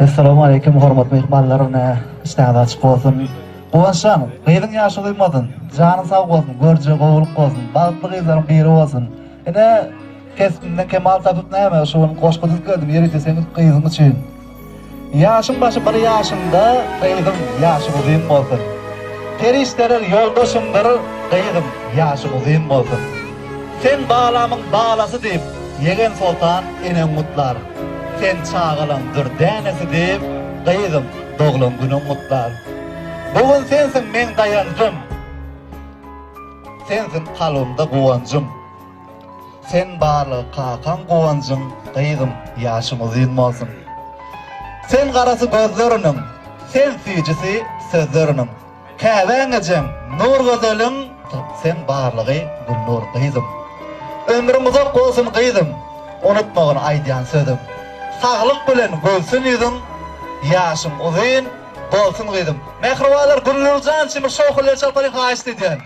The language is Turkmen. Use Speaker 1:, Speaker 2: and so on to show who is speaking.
Speaker 1: Essalamu aleýkum hormatly myhmanlar ine işdäňiz açyk bolsun. Guwançjan gyzyň ýaşy uzynmasyn, janyň sag bolsun, görje gowulyk bolsun, bagtly gyzlaryň biri bolsun. Ine kesbimden kemal tapyp näme şu gün goşgy düzüp geldim ýörite seň gyzyň üçin. Ýaşyň başy bir ýaşyňda gyzym ýaşyň uzyn bolsun. Perişdeler ýoldaşyňdyr gyzym ýaşyň uzyn bolsun. Sen balamyň balasy diýip Ýegen soltan eneň gutlar. Sen çagalaň dürdänesi diýip gyzym doglan günüň gutlar. Bu gün sensiň meň daýanjym. Sensiň kalbymda guwanjym. Sen barlygy kakaň guwanjyň gyzym ýaşyň uzyn bolsun. Sen garasy gözleriniň, sen süýjüsi sözleriniň. Käbäň ejeň, Nurgözeliň sen barlygy Gülnur gyzym. Ömrüň uzak bolsun gyzym, unutmagyn aýdýan sözüm. Saglyk bilen gülsün ýüzüň, ýaşyň uzyn bolsun gyzym. Mähribanlar Gülnurjan üçin bir şowhunly el çalpalyň haýyşt edýän.